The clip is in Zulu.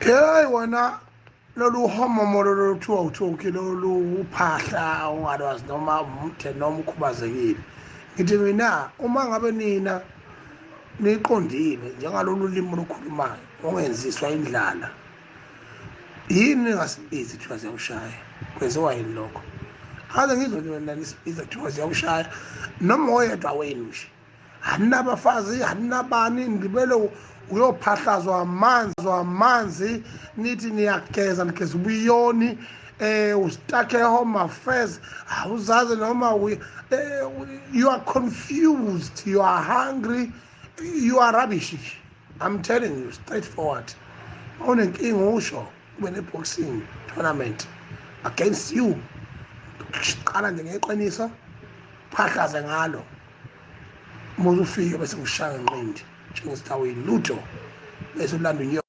Hey wena, lolu homomo lolu kuthiwa uthoki, lolu uphahla ungalwazi noma umthe noma ukhubazekile. Ngithi mina, uma ngabe nina niqondile njengalolu limi olukhulumayo, ongenziswa indlala, yini ningasibizi kuthiwa ziyakushaya? Kwenziwa yini lokho? Ake ngizwe nje wena, nisibiza kuthiwa ziyakushaya noma oyedwa wenu nje. Aninabafazi, aninabani, nilibele uyophahlazwa amanzi, nithi niyageza, nigeza ubuyoni. Ustuck e-Home Affairs, awuzazi noma you are confused, you are hungry, you are rubbish. I'm telling you straightforward, unenkinga usho kube ne-boxing tournament against you. Qala nje ngeqiniso, phahlaze ngalo uma ufike, bese kushaya ngenqindi njengesithi awuyilutho, bese ulanda unyoka.